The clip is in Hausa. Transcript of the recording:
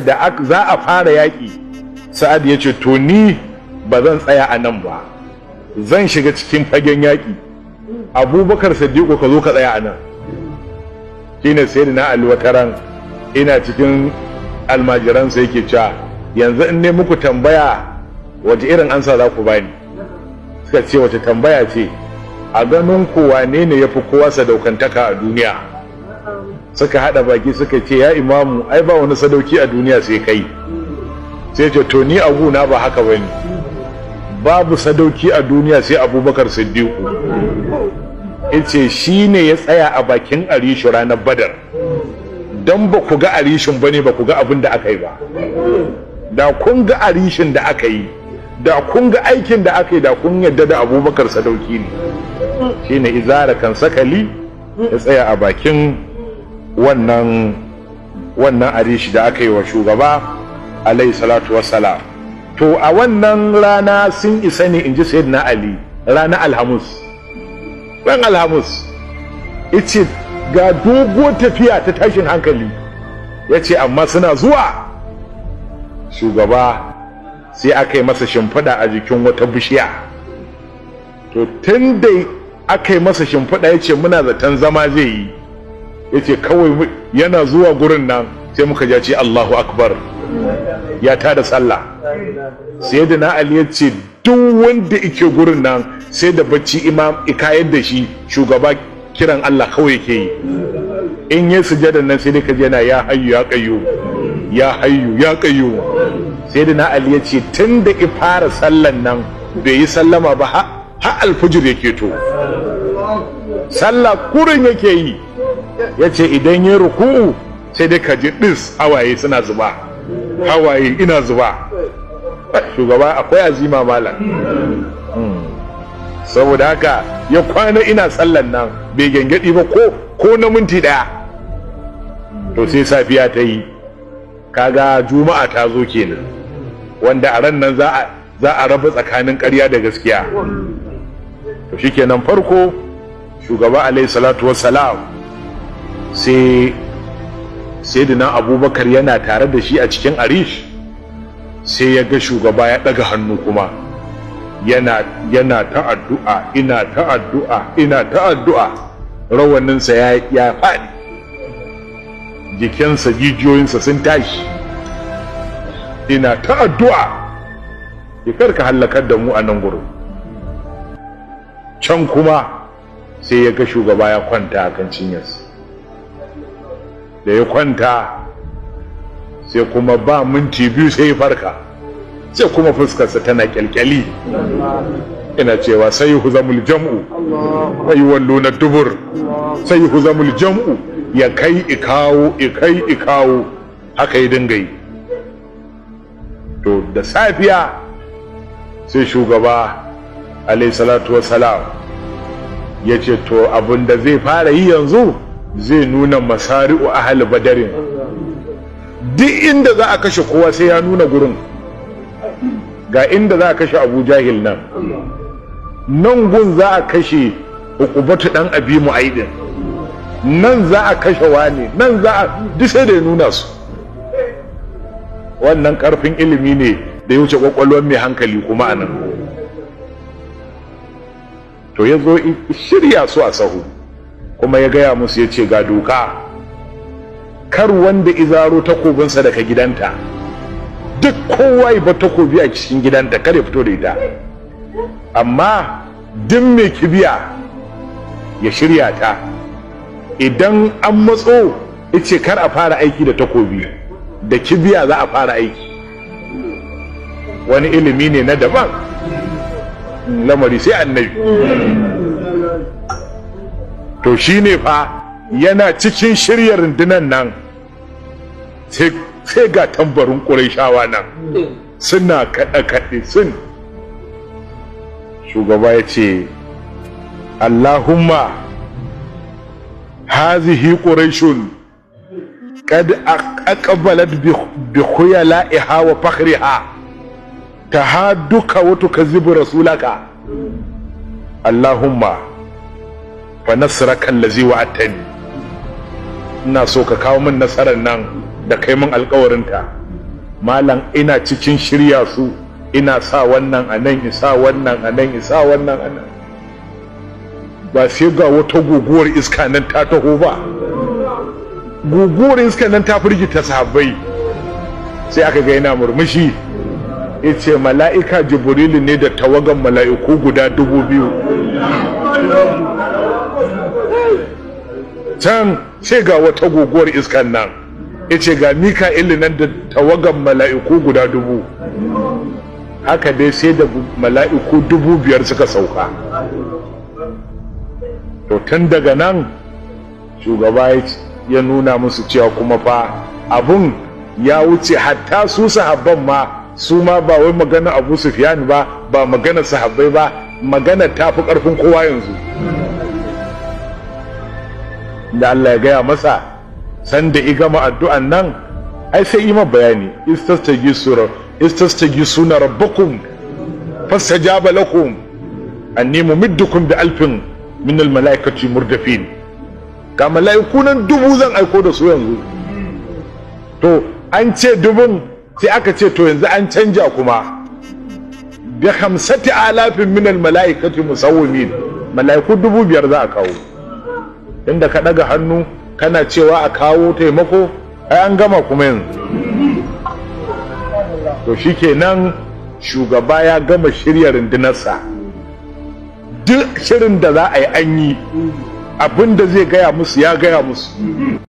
Da za a fara yaƙi, Sa'ad ya ce, "To, ni ba zan tsaya a nan ba, zan shiga cikin fagen yaƙi. Abubakar Siddiqu, ka zo ka tsaya a nan." Shine sai na Ali wataran ina cikin almajiransa yake cewa, "Yanzu in ne muku tambaya, wace irin ansa za ku bani?" Suka ce, "Wace tambaya ce?" "A ganin ku, wane ne ya fi kowa sadaukantaka a duniya?" Suka haɗa baki suka ce, "Ya imamu, ai ba wani sadauki a duniya sai kai." Sai ce, "To, ni a guna ba haka bane. Babu sadauki a duniya sai Abubakar Siddiqu." Yace shi ne ya tsaya a bakin arishu ranar Badar. Don ba ku ga arishin bane, ba ku ga abin da aka yi ba. Da kun ga arishin da aka yi, da kun ga aikin da aka yi, da kun yadda da Abubakar sadauki ne. Shine izara kan sakali ya tsaya a bakin wannan arishi da aka yi wa shugaba alaihi salatu wassalam. To, a wannan rana sun isa ne, in ji Sayyidina Ali, ranar Alhamis, ran Alhamis. Yace ga doguwar tafiya ta tashin hankali. Ya ce amma suna zuwa, shugaba sai aka yi masa shimfiɗa a jikin wata bishiya. To, tun da aka yi masa shimfiɗa, ya ce muna zaton zama zai yi. Ya ce kawai yana zuwa gurin nan sai muka ja ce, "Allahu akbar," ya tada sallah. Sayyidina Ali ya ce duk wanda ike gurin nan sai da bacci imam ikayar da shi. Shugaba kiran Allah kawai yake yi. In yi sujada nan, sai dai ka yana, "Ya hayyu ya qayyum, ya hayyu ya qayyum." Sayyidina Ali ya ce tun da i fara sallan nan bai yi sallama ba har alfujir yake. To, sallah kurin yake yi. Ya ce idan ya ruku'u, sai dai ka ji ɗis hawaye suna zuba, hawaye ina zuba. Shugaba akwai azima malam. Saboda haka ya kwana ina sallan nan, bai gyangyaɗi ba ko na minti ɗaya. To, sai safiya ta yi, kaga Juma'a ta zo kenan, wanda a ran nan za a raba tsakanin ƙarya da gaskiya. To, shikenan, farko shugaba alaihi salatu wassalam, sai Sayyidina Abubakar yana tare da shi a cikin arish, sai ya ga shugaba ya ɗaga hannu kuma yana ta addu'a, ina ta addu'a, ina ta addu'a. Rawaninsa ya faɗi, jikinsa, jijiyoyinsa sun tashi, ina ta addu'a, ya karka hallakar da mu a nan gurin. Can kuma sai ya ga shugaba ya kwanta a kan cinyarsa. Da ya kwanta, sai kuma ba minti 2 sai ya farka, sai kuma fuskarsa tana kyalkyali, ina cewa, "Sayuhzamul jam'u wa yuwalluna dubur, sayuhzamul jam'u." Ya kai ikawo, ikai ikawo, haka ya dinga yi. To, da safiya sai shugaba alayhi salatu wassalam ya ce to, abin da zai fara yi yanzu, zai nuna masari'u ahli Badarin. Duk inda za a kashe kowa sai ya nuna gurin. Ga inda za a kashe Abu Jahil nan, nan gun za a kashe Ukubatu dan Abi Mu'aidin, nan za a kashe wani, nan za a duk sai da ya nuna su. Wannan karfin ilimi ne da ya wuce kwakwalwar mai hankali kuma anan. To, ya zo shirya su a sahu, kuma ya gaya musu, ya ce ga doka: kar wanda izaro takobinsa daga gidanta. Duk kowa ya bar takobi a cikin gidanta, kar ya fito da ita. Amma duk mai kibiya ya shirya ta. Idan an matso, ce kar a fara aiki da takobi, da kibiya za a fara aiki. Wani ilimi ne na daban, lamari sai annabi. To, shine fa yana cikin shirya rundunan nan, sai ga tambarin Ƙurayshawa nan suna kaɗe-kaɗe sun. Shugaba ya ce, "Allahumma hazihi Quraishun qad aqbalat bi khuyala'iha wa fakhriha tahadduka wa tukazzibu rasulaka. Allahumma fa nasraka allazi wa'adtani." Ina so ka kawo min nasarar nan da kai min alkawarinta. Malam, ina cikin shirya su, ina sa wannan a nan, isa wannan a nan, isa wannan a nan, ba sai ga wata guguwar iska nan ta taho ba. Guguwar iska nan ta firgita sahabbai. Sai aka ga yana murmushi, yace mala'ika Jibrilu ne da tawagan mala'iku guda 2000. Can sai ga wata guguwar iskan nan, yace ga Mika'ilu nan da tawagan mala'iku guda 1000. Haka dai sai da mala'iku 5000 suka sauka. To tun daga nan shugaba ya nuna musu cewa kuma fa abun ya wuce hatta su sahabban ma, su ma ba wai magana Abu Sufyan ba, ba magana sahabbai ba, magana ta fi ƙarfin kowa yanzu. Da Allah ya gaya masa sanda i gama addu'an nan, ai sai yi ma bayani, istastagisuna rabbakum fastajaba lakum anni mumiddukum bi alfin min al malaikati murdafin. Ga mala'iku nan 1000 zan aiko da su yanzu. To an ce 1000, sai aka ce to yanzu an canja kuma bi 5000 min al malaikati musawwimin, mala'iku 5000 za a kawo. Inda ka daga hannu kana cewa a kawo taimako, ai an gama kuma yanzu. To shikenan shugaba ya gama shirya rundunarsa, duk shirin da za a yi an yi, abin da zai gaya musu ya gaya musu.